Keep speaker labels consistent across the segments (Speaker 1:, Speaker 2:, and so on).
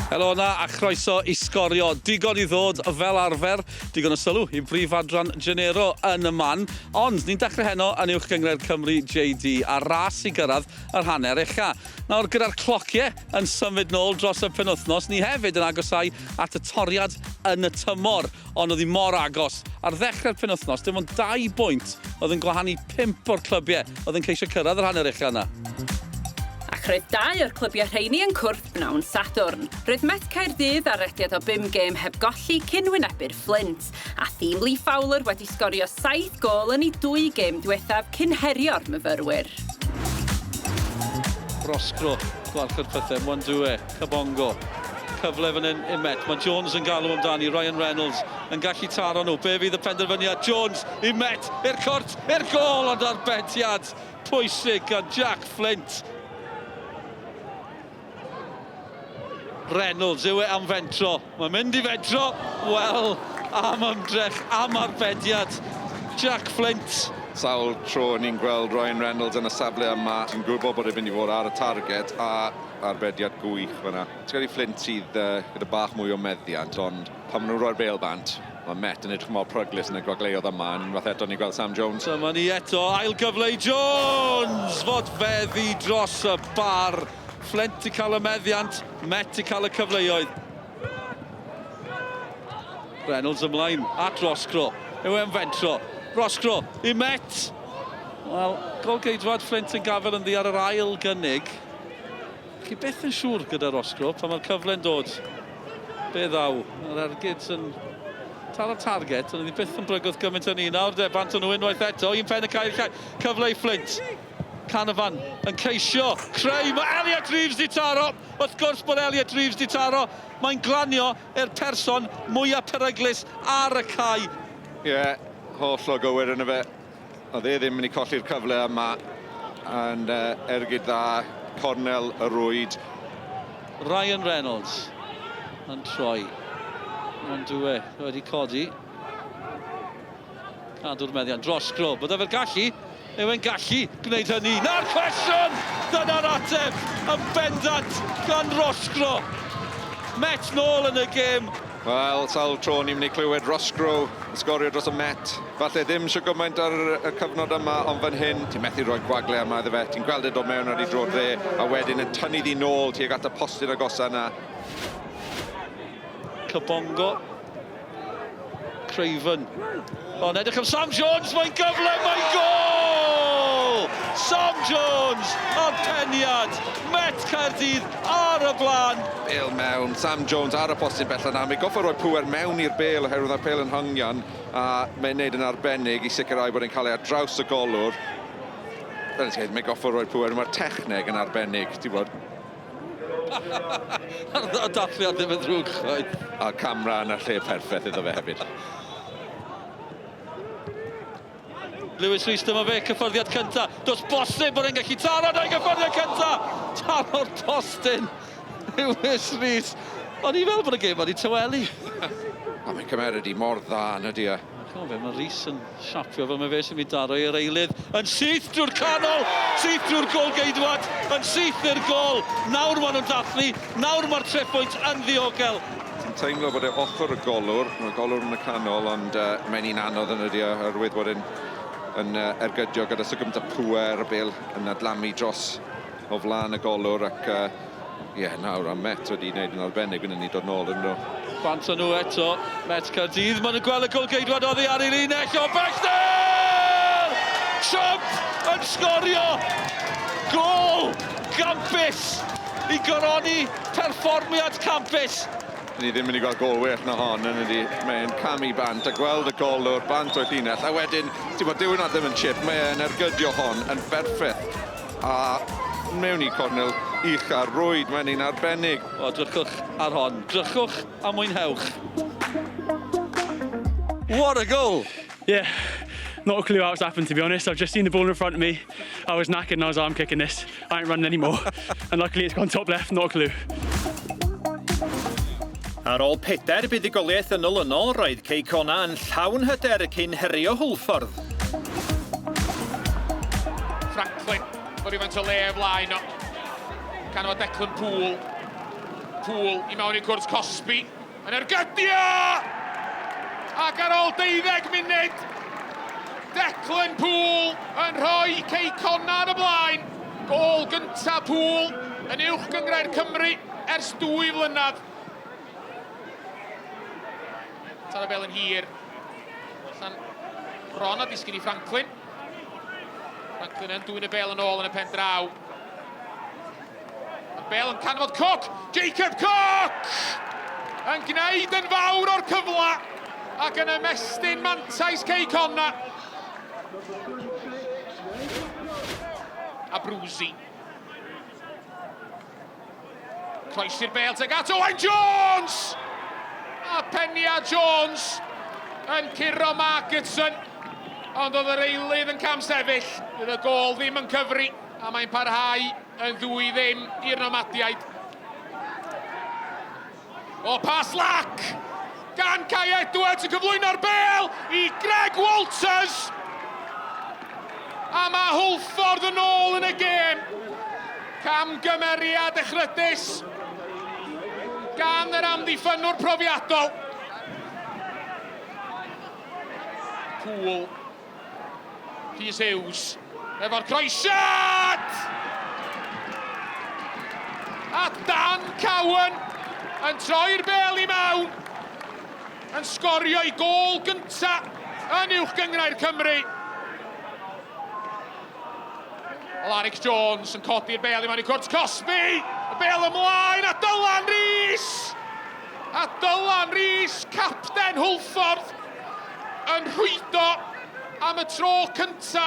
Speaker 1: Helo yna a chroeso i Sgorio. Digon i ddod fel arfer, digon o sylw i brif adran Genero yn y man, ond ni'n dechrau heno yn Uwch Gynghrair Cymru JD a ras i gyrraedd yr hanner ucha. Nawr gyda'r clociau yn symud nôl dros y penwythnos, ni hefyd yn agosáu at y toriad yn y tymor, ond oedd hi mor agos. Ar ddechrau'r penwythnos, dim ond dau bwynt oedd yn gwahanu pump o'r clybiau oedd yn ceisio cyrraedd yr hanner ucha yna.
Speaker 2: Ac roedd dau o'r clybiau rheini yn cwrdd bnawn Sadwrn. Roedd Met Caerdydd ar rediad o bum gêm heb golli cyn wynebu'r Fflint, a thîm Lee Fowler wedi sgorio saith gôl yn eu dwy gêm diwethaf cyn herio'r myfyrwyr.
Speaker 1: Roscrow, gwarchod pethau, Mwandue, Kabongo. Cyfle fan hyn i Met. Mae Jones yn galw amdani, Ryan Reynolds yn gallu taro nhw. Be fydd y penderfyniad? Jones i Met, i'r cwrt, i'r gôl, ond arbediad pwysig gan Jack Flint. Reynolds yw e am fentro. Mae'n mynd i fentro. Wel, am ymdrech, am arbediad. Jack Flint.
Speaker 3: Sawl tro ni'n gweld Ryan Reynolds yn y safle yma. Ti'n gwybod bod e'n mynd i fod ar y target a arbediad gwych fyna. Ti'n credu Flint sydd uh, gyda bach mwy o meddiant, ond pan maen nhw'n rhoi'r bêl bant, mae Met yn edrych mor pryglus yn y gwagleoedd yma, yn unwaith eto ni'n gweld Sam Jones.
Speaker 1: Dyma ni eto, ail gyfle i Jones! Fod feddi dros y bar. Flint i cael y meddiant, Met i cael y cyfleoedd. Reynolds ymlaen at Roscrow. Yw e'n fentro. Roscrow i Met! Wel, golgeidwad Flint yn gafel ynddi ar yr ail gynnig. Chi byth yn siŵr gyda Roscrow pan mae'r cyfle'n dod. Be ddaw? Mae'r ergyd yn taro target, ond byth yn brygwth gymaint yn un. Nawr de, bant nhw unwaith eto, un pen y cael llai. Cyfle i Flint. Canavan yn ceisio creu, mae Elliot Reeves di taro! Wrth gwrs bod Elliot Reeves di taro, mae'n glanio i'r person mwyaf peryglus ar y cae.
Speaker 3: Ie, yeah, holl o gywir yn y fe. Oedd e ddim mynd i colli'r cyfle yma. Yn uh, ergyd dda, cornel y rwyd.
Speaker 1: Ryan Reynolds yn troi. Ond dwi e wedi codi. Cadw'r meddiant dros gro. Bydde fe'r gallu, yw e'n gallu gwneud hynny? Na'r cwestiwn! Dyna'r ateb yn bendant gan Roscrow. Met nôl yn y gêm.
Speaker 3: Wel, sawl tro ni'n mynd i clywed Roscrow yn sgorio dros y Met. Falle ddim sio gymaint ar y cyfnod yma, ond fan hyn, ti'n methu rhoi gwagle yma iddo fe. Ti'n gweld e dod mewn ar ei droed dde, a wedyn yn tynnu ddi nôl tuag at y postyn agosa yna.
Speaker 1: Kabongo. Craven. Ond edrych am Sam Jones, mae'n gyfle, mae'n gol! Sam Jones a'r peniad, Met Caerdydd ar y blaen.
Speaker 3: Bêl mewn, Sam Jones ar y postyn bellach na, mae goffa roi pŵer mewn i'r bêl oherwydd mae'r bêl yn hongian a mae'n neud yn arbennig i sicrhau bod e'n cael ei ar draws y golwr. Fel ti'n mae goffa roi pŵer, mae'r techneg yn arbennig, ti'n bod.
Speaker 1: A'r dathliad ddim yn ddrwg chwaith.
Speaker 3: A'r camera yn y lle perffaith iddo fe hefyd.
Speaker 1: Lewis Rees, dyma fe, cyffyrddiad cynta. Does bosib bod e'n gallu taro na'i gyffyrddiad cynta! Taro'r postyn! Lewis Rees. O'n i'n meddwl bod y gêm wedi tawelu.
Speaker 3: A mae'n cymeryd i mor dda yn ydi e.
Speaker 1: Chimod be, mae Rees yn siapio fel mae fe sy'n mynd i daro i'r eilydd. Yn syth drwy'r canol, syth drwy'r gôl-geidwad, yn syth i'r gôl. Nawr maen nhw'n dathlu, nawr mae'r trepwynt yn ddiogel.
Speaker 3: Ti'n teimlo bod e ochr y golwr, mae'r golwr yn y canol, ond uh, mae'n un anodd yn ydi oherwydd bod e'n yn uh, ergydio gyda so gymaint o pŵer, y bêl yn adlamu dros o flaen y golwr ac uh, ie, yeah, nawr a Met wedi gwneud yn arbennig yn ni dod nôl yn nhw.
Speaker 1: Bant nhw eto, Met Caerdydd, maen nhw'n gweld y golgeidwad oddi ar ei linell o bellter! Trump yn sgorio! Gôl gampus i goroni perfformiad campus!
Speaker 3: Ni ddim mynd i gweld gôl well na hon yn ydi. Mae'n camu bant a gweld y golwr bant o'i llinell a wedyn, ti'n bod, dyw hwnna ddim yn chip, mae'n ergydio hon yn berffaith. A mewn i cornel ucha rwyd, mae'n un arbennig.
Speaker 1: O, drychwch ar hon. Drychwch a mwynhewch. What a goal!
Speaker 4: Yeah, not a clue how it's happened to be honest. I've just seen the ball in front of me. I was knackered and I was arm kicking this. I ain't running anymore. and luckily it's gone top left, not a clue.
Speaker 5: Ar ôl pedair buddugoliaeth yn olynol, roedd Cei Connah yn llawn hyder cyn herio Hwlffordd.
Speaker 6: Franklin, fo rhywfaint o le flaen o. Canol Declan Poole. Poole i mewn i cwrt cosbi. Yn ergydio! Ac ar ôl 12 munud, Declan Poole yn rhoi Cei Connah ar y blaen. Gôl gyntaf Poole yn Uwch Gynghrair Cymru ers dwy flynedd. Tara Bell yn hir. Allan bron a disgyn i Franklin. Franklin yn dwyn y bel yn ôl yn y pen draw. Mae'r bel yn canfod Cook! Jacob Cook! Yn gwneud yn fawr o'r cyfle ac yn ymestyn mantais Cei Connah. Abruzzi. Croesi'r bel tuag at Owain Jones! A Penia Jones yn curo Margetson. Ond oedd yr eilydd yn camsefyll. Bydd y gôl ddim yn cyfri a mae'n parhau yn ddwy ddim i'r Nomadiaid. O, pas lac gan Kai Edwards yn cyflwyno'r bel i Greg Walters. A mae Hwlffordd yn ôl yn y gêm. Camgymeriad echrydus gan yr amddiffynnwr profiadol. Poole. Rhys Hughes efo'r croesiad! A Dan Cowan yn troi'r bel i mewn, yn sgorio ei gôl gynta yn Uwch Gynghrair Cymru. Alaric Jones yn codi'r bel i mewn i cwrt cosbi, y bel ymlaen a Dylan Rees! A Dylan Rees, capten Hwlffordd, yn rhwydo am y tro cynta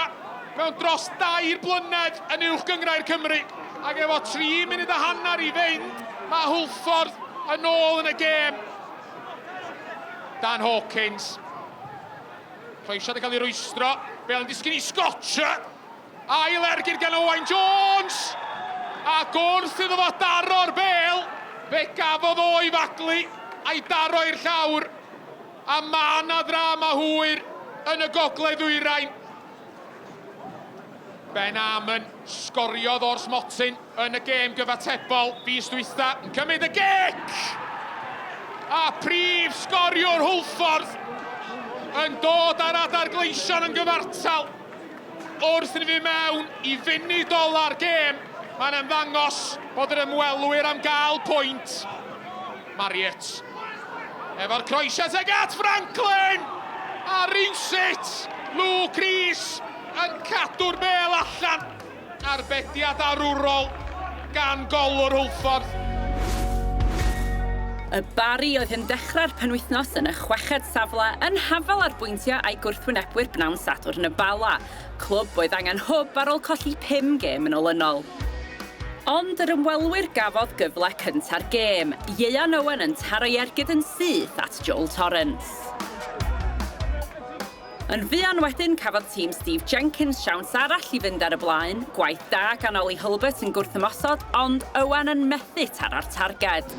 Speaker 6: mewn dros dair blynedd yn Uwch Gynghrair Cymru. Ac efo 3 munud a hanner i fynd, mae Hwlffordd yn ôl yn y gêm. Dan Hawkins. Croesiad yn cael ei rwystro. Bel yn disgyn i Scotcher. Ail ergyd gan Owain Jones! Ac wrth iddo fo daro'r bêl, fe gafodd o ei faglu a'i daro i'r llawr. A ma' 'na ddrama hwyr yn y gogledd ddwyrain. Ben Amon sgoriodd o'r smotyn yn y gêm gyfatebol fis dwytha, yn cymryd y gic! A prif sgoriwr Hwlffordd yn dod â'r adar gleision yn gyfartal. Wrth i ni fynd mewn i funud ola'r gêm, mae'n ymddangos bod yr ymwelwyr am gael pwynt. Marriott efo'r croesiad tuag at Franklin! A rywsut, Luke Rees yn cadw'r bêl allan. Arbediad arwrol gan golwr Hwlffordd.
Speaker 2: Y Barri oedd yn dechrau'r penwythnos yn y chweched safle yn hafal ar bwyntiau a'i gwrthwynebwyr bnawn Sadwrn y Bala, clwb oedd angen hwb ar ôl colli pum gêm yn olynol. Ond yr ymwelwyr gafodd gyfle cynta'r gêm, Ieuan Owen yn taro'i ergyd yn syth at Joel Torrance. Yn fuan wedyn, cafodd tîm Steve Jenkins siawns arall i fynd ar y blaen, gwaith da gan Ollie Hulbert yn gwrthymosod, ond Owen yn methu taro'r targed.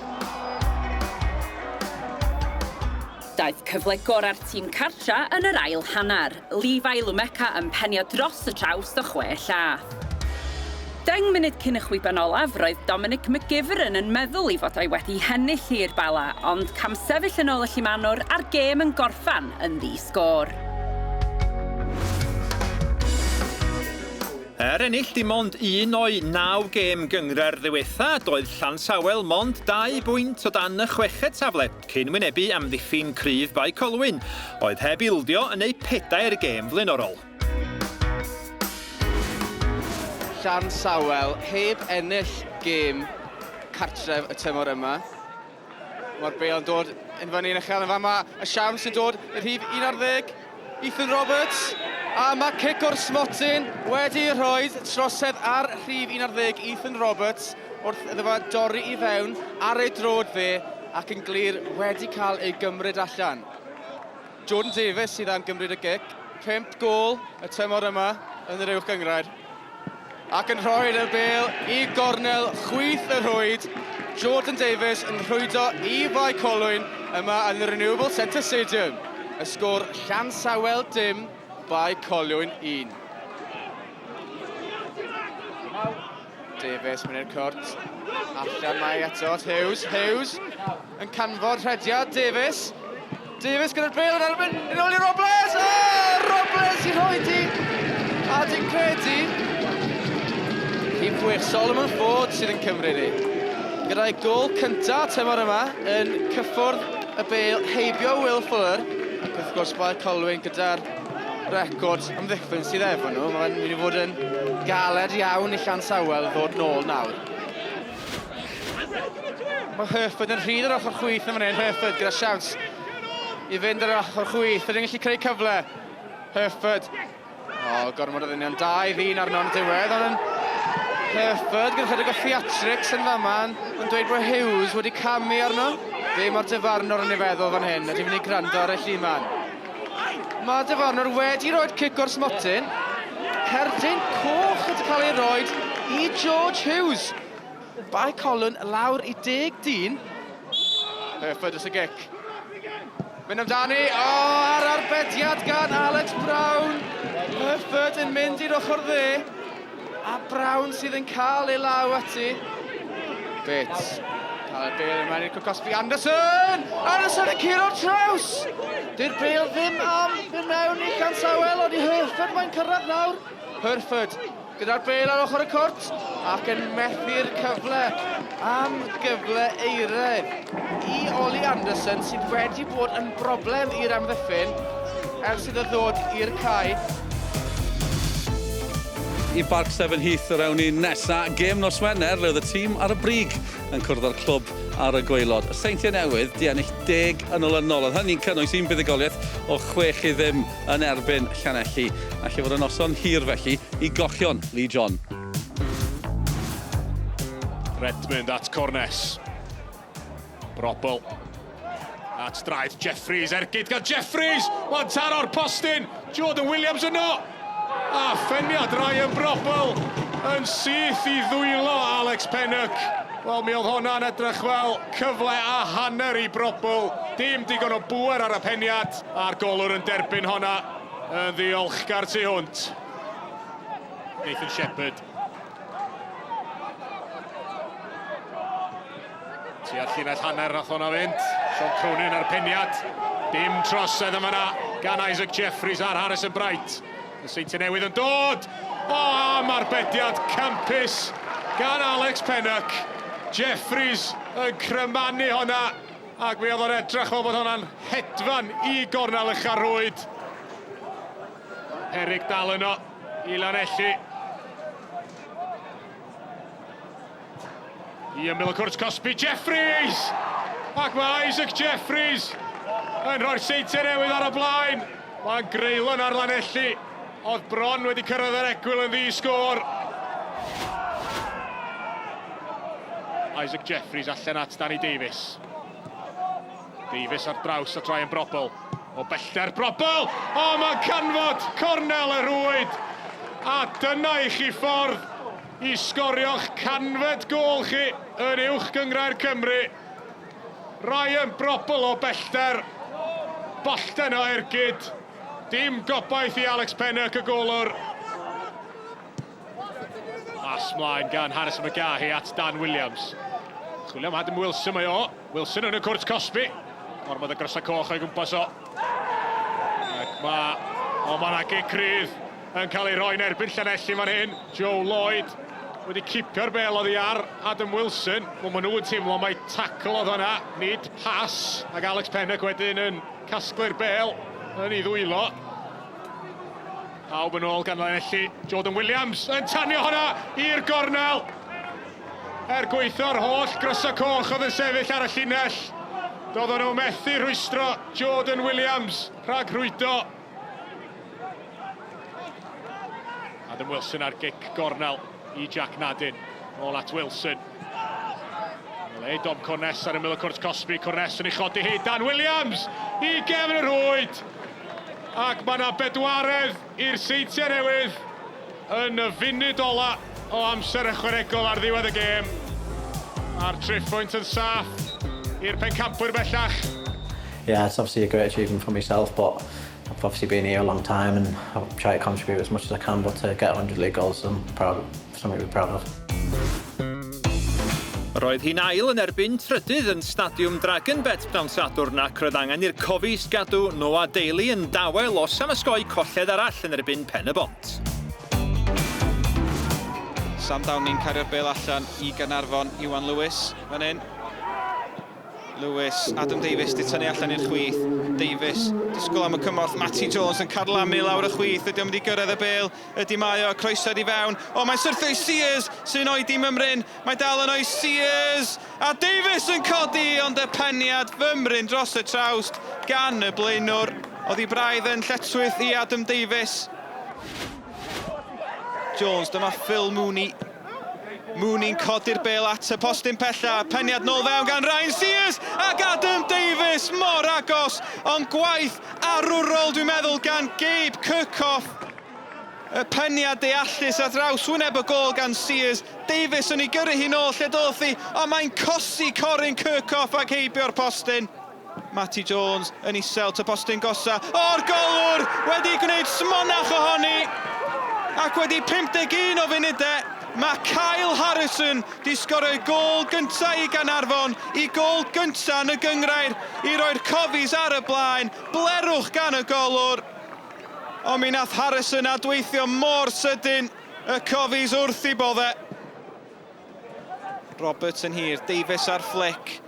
Speaker 2: Daeth cyfle gorau'r tîm cartra yn yr ail hanner, Levi Lumeka yn penio dros y trawst o chwe llath. Deng munud cyn y chwiban olaf, roedd Dominic McGivern yn meddwl ei fod o'i wedi hennill hi i'r Bala, ond camsefyll yn ôl y llumanwr a'r gêm yn gorffan yn ddi-sgôr.
Speaker 5: Er ennill dim ond un o'i naw gêm gynghrair ddiwetha', doedd Llansawel mond dau bwynt o dan y chweched safle cyn wynebu amddiffyn cryf Bae Colwyn, oedd heb ildio yn eu pedair gêm flaenorol.
Speaker 7: Llansawel heb ennill gêm cartref y tymor yma. Mae'r bêl yn dod yn fyny yn uchel yn fama. Y siawns yn dod i'r rhif 11, Ethan Roberts. A mae cic o'r smotyn wedi rhoi trosedd ar rhif 11, Ethan Roberts, wrth iddo fo dorri i fewn ar ei droed dde ac yn glir wedi cael ei gymryd allan. Jordan Davies sydd am gymryd y gic. 5 gôl y tymor yma yn yr Uwch Gynghrair. Ac yn rhoi y bêl i gornel chwith y rhwyd. Jordan Davies yn rhwydo i Fae Colwyn yma yn y Renewable Centre Stadium. Y sgôr Llansawel dim, Bae Colwyn 1. Davies mynd i'r cwrt. Allan mae eto at Hughes. Hughes yn canfod rhediad Davies. Davies gyda'r bel yn erbyn yn ôl i Robles! O! Robles i rhoi di! A di'n credu. Rhif 6, Solomon Ford sydd yn cymryd i. Gyda'i gol cyntaf tymor yma yn cyffwrdd y bel heibio Will Fuller. Ac wrth gwrs Bae Colwyn gyda'r record amddiffyn sydd efo nhw. Mae'n mynd i fod yn galed iawn i Llansawel ddod nôl nawr. Mae Hereford yn rhydd ar ochr chwith yn fan hyn. Hereford gyda siawns i fynd ar ochr chwith. Ydy'n gallu creu cyfle. Hereford. O, gormod o ddynion. Dau ddyn arno yn y diwedd, ond yn Hereford gyda chydig o theatrics yn fama yn dweud bod Hughes wedi camu arno. Be mae'r dyfarnwr yn ei feddwl fan hyn? Ydy'n mynd i gwrando ar y lluman? Mae dyfarnwr wedi rhoi cic o'r smotyn. Cerdyn coch wedi cael ei roi i George Hughes. Bae Colwyn lawr i deg dyn. Hereford dros y gic. Mynd amdani, o, oh, a'r arbediad gan Alex Brown. Hereford yn mynd i'r ochr dde. A Brown sydd yn cael ei law ati. Bates. Cael y bel yma i'r Cosby. Anderson! Anderson yn curo'r traws! Dy'r bel ddim am fynd mewn i Llansawel, ond i Hereford mae'n cyrraedd nawr. Hereford gyda'r bel ar ochr y cwrt ac yn methu'r cyfle am gyfle eiraidd i Ollie Anderson sydd wedi bod yn broblem i'r amddiffyn ers iddo ddod i'r cae.
Speaker 1: I Barc Stephen Heath yr ewn ni nesa. Gêm nos Wener le oedd y tîm ar y brig yn cwrdd â'r clwb ar y gwaelod. Y Seintiau Newydd 'di ennill deg yn olynol. Oedd hynny'n cynnwys un buddugoliaeth o chwech i ddim yn erbyn Llanelli. Alle fod yn noson hir felly i gochion Lee John.
Speaker 6: Redmond at Cornes. Brobl at draed Jeffries, ergyd gan Jeffries! Mae'n taro'r postyn! Jordan Williams yno! A pheniad Ryan Brobl yn syth i ddwylo Alex Pennock. Wel, mi oedd hwnna'n edrych fel cyfle a hanner i Brobl. Dim digon o bŵer ar y peniad, a'r golwr yn derbyn honna yn ddiolchgar tu hwnt. Nathan Shepherd. Tua'r llinell hanner nath hwnna fynd. Sean Cronin ar peniad. Dim trosedd yma na gan Isaac Jeffries ar Harrison Bright. Y Seintiau Newydd yn dod! O, am arbediad campus gan Alex Pennock. Jeffries yn crymanu honna, ac mi oedd o'n edrych fel bod hwnna'n hedfan i gornel ucha'r rhwyd. Peryg dal yno i Lanelli. I ymyl y cwrt cosbi, Jeffries! Ac mae Isaac Jeffries yn rhoi'r Seintiau Newydd ar y blaen. Mae'n greulon ar Lanelli, oedd bron wedi cyrraedd yr egwyl yn ddi-sgôr. Isaac Jeffries allan at Danny Davies. Davies ar draws at Ryan Brobl. O bellter Brobl! O, mae'n canfod cornel y rhwyd! A dyna i chi ffordd i sgorio'ch canfed gôl chi yn Uwch Gynghrair Cymru. Ryan Brobl o bellter. Bollten o ergyd. Dim gobaith i Alex Pennock, y golwr. Pas mlaen gan Harrison McGahey at Dan Williams. Chwilio am Adam Wilson mae o. Wilson yn y cwrt cosbi. Ormod o grysau coch o'i gwmpas o. Ac mae... O, mae yna gic rydd yn cael ei roi'n erbyn Llanelli fan hyn. Joe Lloyd wedi cipio'r bel oddi ar Adam Wilson. Wel, maen nhw'n teimlo mai tackle oedd hwnna, nid pas. Ac Alex Pennock wedyn yn casglu'r bel yn ei ddwylo. Pawb yn ôl gan Lanelli. Jordan Williams yn tanio hwnna i'r gornel. Er gweithio'r holl grysau coch oedd yn sefyll ar y llinell, doedden nhw methu rhwystro Jordan Williams rhag rhwydo. Adam Wilson ar gic gornel i Jack Nadin. Ôl at Wilson. Le Dom Cornes ar ymyl y cwrt cosbi. Cornes yn ei chodi hi. Dan Williams i gefn y rhwyd. Ac mae yna bedwaredd i'r Seintiau Newydd yn y funud ola o amser ychwanegol ar ddiwedd y gêm. A'r triphwynt yn saff i'r pencampwyr bellach.
Speaker 8: Yeah, it's obviously a great achievement for myself, but I've obviously been here a long time and I've tried to contribute as much as I can, but to get 100 league goals, I'm proud, something to be proud of.
Speaker 5: Roedd hi'n ail yn erbyn trydydd yn Stadiwm Dragonbet pnawn Sadwrn ac roedd angen i'r Cofis gadw Noah Daly yn dawel os am osgoi colled arall yn erbyn Pen-y-bont.
Speaker 7: Sam Downey'n cario'r bêl allan i Gaernarfon, Iwan Lewis fan hyn. Lewis, Adam Davies di tynnu allan i'r chwith. Davies, disgwyl am y cymorth. Matty Jones yn carlamu lawr y chwith. Ydy o'n mynd i gyrraedd y bêl? Ydy mae o, croesiad i fewn. O, mae'n syrthio i Sears, sy'n oedi mymryn. Mae dal yno i Sears. A Davies yn codi, ond y peniad fymryn dros y trawst gan y blaenwr. Oedd hi braidd yn lletchwith i Adam Davies. Jones, dyma Phil Mooney. Mooney'n codi'r bêl at y postyn pella, peniad nôl fewn gan Ryan Sears ac Adam Davies mor agos, ond gwaith arwrol dwi'n meddwl gan Gabe Kirchhoff. Y peniad deallus ar draws wyneb y gôl gan Sears. Davies yn ei gyrru hi nôl lle doth hi, ond mae'n cosi Corin Kirchhoff ac heibio'r postyn. Matty Jones yn isel, ty postyn gosa. O'r golwr wedi gwneud smonach ohoni! Ac wedi 51 o funudau, mae Kyle Harrison di sgorio ei gôl gynta i Gaernarfon, i gôl gynta yn y gynghrair i roi'r Cofis ar y blaen. Blerwch gan y golwr. Ond mi nath Harrison adweithio mor sydyn, y Cofis wrth i bodde. Roberts yn hir, Davies ar flick.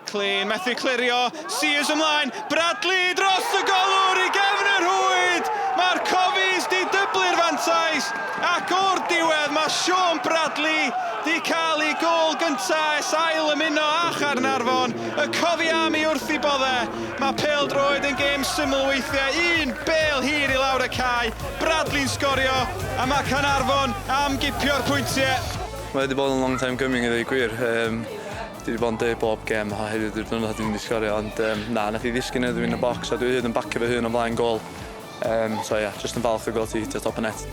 Speaker 7: Clean, methu clirio, Sears ymlaen, Bradley dros y golwr i gefn y rhwyd! Mae'r Cofis di dyblu'r fantais, ac o'r diwedd mae Sean Bradley di cael ei gôl gynta ers ail ymuno â Chaernarfon. Y Cofi Army wrth i bodde. Mae pêl-droed yn gêm syml weithiau, un bêl hir i lawr y cae, Bradley'n sgorio, a mae Caernarfon am gipio'r pwyntiau.
Speaker 9: Mae wedi bod yn long time coming i ddweud gwir. Um, dwi wedi bod yn dweud bob gêm, o heddiw di'r diwrnod dwi'n mynd i sgorio, ond um, na, nath i ddisgyn iddo fi yn y bocs a dwi hyd yn bacio fy hun o flaen gôl. Um, so ie, yeah, just yn falch o gweld ti hitio top y net.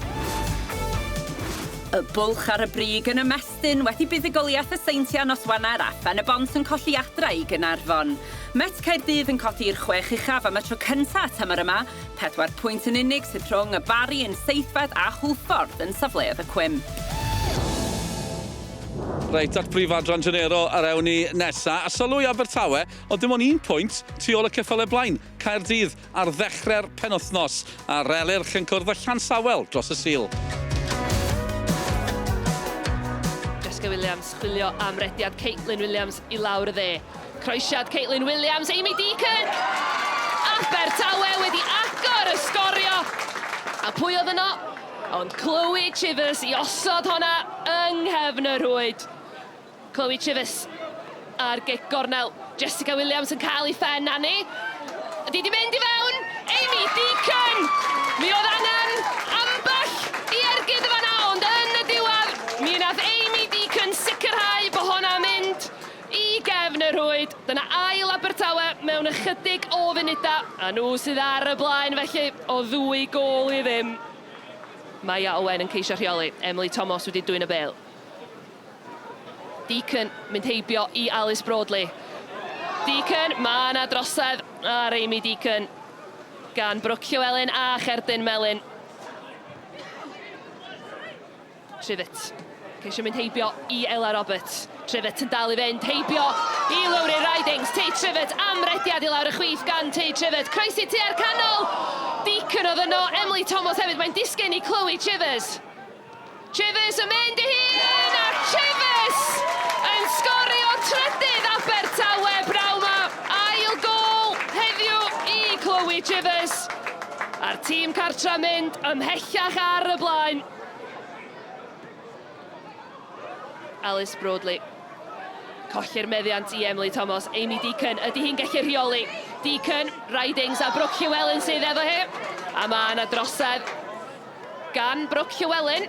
Speaker 2: Y bwlch ar y brig yn ymestyn wedi buddugoliaeth y Seintiau nos Wener a Phen-y-bont yn colli adra i Gaernarfon. Met Caerdydd yn codi i'r chwech uchaf am y tro cyntaf tymor yma, Pedwar pwynt yn unig sydd rhwng y Barri yn seithfed a Hwlffordd yn safleoedd y cwymp.
Speaker 1: Reit, at brif adran Genero yr ewn ni nesa. A sylw i Abertawe, ond dim ond un pwynt tu ôl y ceffylau blaen, Caerdydd, ar ddechrau'r penwythnos, a'r Elyrch yn cwrdd â Llansawel dros y Sul.
Speaker 10: Jessica Williams chwilio am rediad Caitlin Williams i lawr y dde. Croesiad Caitlin Williams, Amy Deacon! Abertawe wedi agor y sgorio! A pwy oedd yno? Ond Chloe Chivers i osod honna yng nghefn y rhwyd. Chloe Chivers ar gic gornel. Jessica Williams yn cael ei phen arni. Ydy di mynd i fewn? Amy Deacon! Mi oedd angen ambell i ergyd y fanna, ond yn y diwedd, mi nath Amy Deacon sicrhau bod honna'n mynd I gefn y rhwyd, dyna ail Abertawe mewn ychydig o funudau, a nhw sydd ar y blaen felly o ddwy gôl i ddim. Maya Owen yn ceisio rheoli, Emily Thomas wedi dwyn y bêl. Deacon mynd heibio i Alice Broadley. Deacon, mae yna drosedd ar Amy Deacon gan Brooke Llewellyn a Cherdyn Melyn. Trivett. Ceisio mynd heibio i Ella Roberts. Trivett yn dal i fynd heibio i Lowri Ridings. Tate Trivett am rediad i lawr y chwith gan Tate Trivett. Croesi tua'r canol! Deacon oedd yno, Emily Thomas hefyd. Mae'n disgyn i Chloe Chivers. Chivers yn mynd i hun a Chivers yn sgorio trydydd Abertawe braw ma. Ail gôl heddiw i Chloe Chivers. A'r tîm cartra mynd ymhellach ar y blaen. Alice Broadley. Colli'r meddiant i Emily Thomas. Amy Deacon, ydy hi'n gallu rheoli? Deacon, Ridings a Brooke Llewellyn sydd efo hi. A mae yna drosedd gan Brooke Llewellyn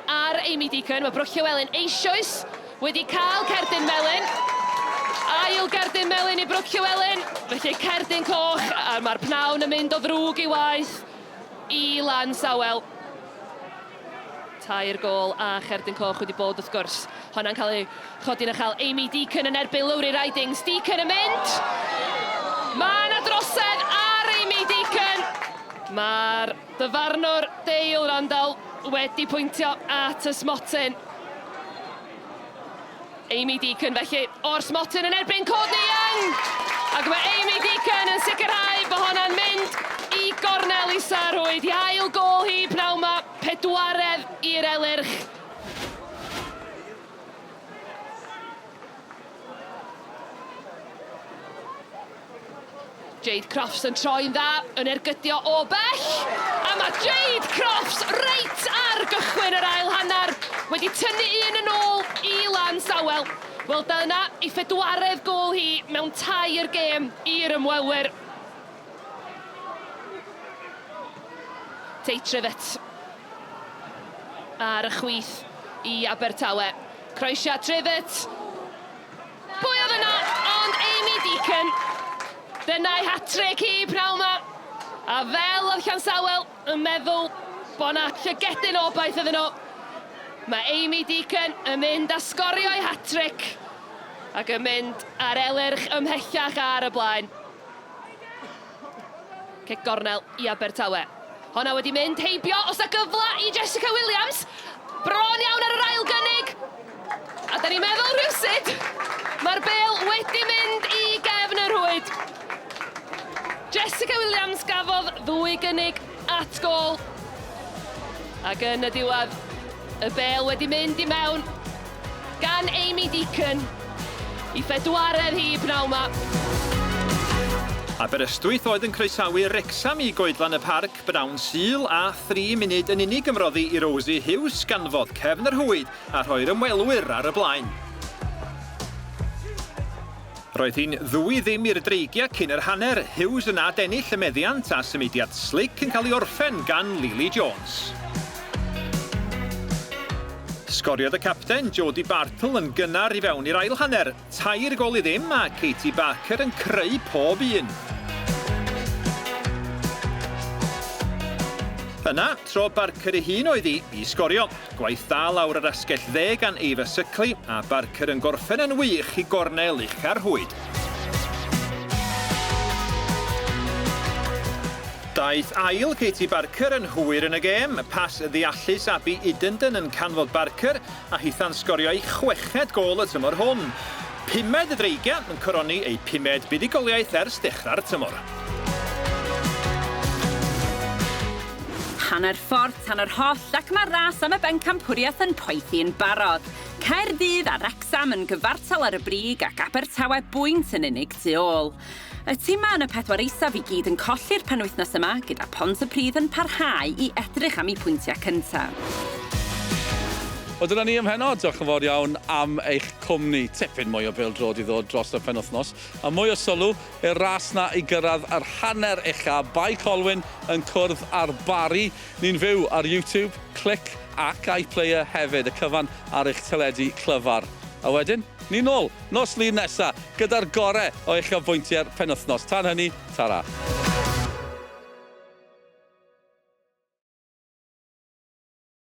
Speaker 10: ar Amy Deacon. Mae Brooke Llewellyn eisoes wedi cael cerdyn melyn. Ail gerdyn melyn i Brooke Llewellyn. Felly cerdyn coch, a mae'r pnawn yn mynd o ddrwg i waeth i Lansawel. Tair gôl a cherdyn coch wedi bod wrth gwrs. Honna'n cael ei chodi'n uchel. Amy Deacon yn erbyn Lowri Ridings. Deacon yn mynd! Mae yna drosedd ar Amy Deacon! Mae'r dyfarnwr Dale Randall wedi pwyntio at y smotyn. Amy Deacon felly o'r smotyn yn erbyn Courtney Young! Ac mae Amy Deacon yn sicrhau bod honna'n mynd i gornel isa rhwyd. I ail gôl hi pnawn ma, pedwaredd i'r Elyrch. Jade Crofts yn troi'n dda, yn ergydio o bell. A mae Jade Crofts reit ar gychwyn yr ail hanner wedi tynnu un yn ôl i Lansawel. Wel dyna ei phedwaredd gôl hi mewn tair gêm i'r ymwelwyr. Tate Trivett ar y chwith i Abertawe. Croesiad Trivett. Pwy oedd yna ond Amy Deacon. Dyna'i hat-trick hi pnawn 'ma. A fel oedd Llansawel yn meddwl bod 'na llygedyn o obaith iddyn nhw, mae Amy Deacon yn mynd a sgorio'i hat-trick ac yn mynd â'r Elyrch ymhellach ar y blaen. Cic gornel i Abertawe. Honna wedi mynd heibio, os na gyfle i Jessica Williams. Bron iawn ar yr ail gynnig. A da ni'n meddwl rhywsut, mae'r bêl wedi mynd i gefn y rhwyd. Jessica Williams gafodd ddwy gynnig at gôl. Ac yn y diwedd, y bêl wedi mynd i mewn gan Amy Deacon i phedwaredd hi pnawn 'ma.
Speaker 5: Aberystwyth oedd yn croesawu Wrecsam i Goedlan y Parc bnawn Sul a thri munud yn unig ymroddi i Rosie Hughes ganfod cefn yr rhwyd a rhoi'r ymwelwyr ar y blaen. Roedd hi'n ddwy ddim i'r Dreigiau cyn yr hanner, Hughes yn adennill y meddiant a symudiad slic yn cael ei orffen gan Lily Jones. Sgoriodd y capten, Jodie Bartle, yn gynnar i fewn i'r ail hanner, tair gôl i ddim a Katie Barker yn creu pob un. Yna, tro Barker ei hun oedd hi i sgorio. Gwaith da lawr yr asgell dde gan Ava Suckley, a Barker yn gorffen yn wych i gornel ucha'r rhwyd. Daeth ail Katie Barker yn hwyr yn y gêm, pas ddeallus Abi Idenden yn canfod Barker, a hitha'n sgorio ei chweched gôl y tymor hwn. Pumed y Dreigiau yn coroni eu pumed buddugoliaeth ers dechrau'r tymor.
Speaker 2: Hanner ffordd tan yr hollt ac mae'r ras am y bencampwriaeth yn poethi yn barod. Caerdydd a Wrecsam yn gyfartal ar y brig ac Abertawe bwynt yn unig tu ôl. Y timau yn y pedwar isaf i gyd yn colli'r penwythnos yma gyda Pontypridd yn parhau i edrych am eu pwyntiau cyntaf.
Speaker 1: Wel dyna ni am heno, diolch yn fawr iawn am eich cwmni. Tipyn mwy o bêl-droed i ddod dros y penwythnos a mwy o sylw i'r ras 'na i gyrraedd yr hanner ucha, Bae Colwyn yn cwrdd â'r Barri. Ni'n fyw ar YouTube, Clic ac iPlayer hefyd, y cyfan ar eich teledu clyfar. A wedyn, ni nôl nos Lun nesa gyda'r gore o uchafbwyntiau'r penwythnos. Tan hynny, tara.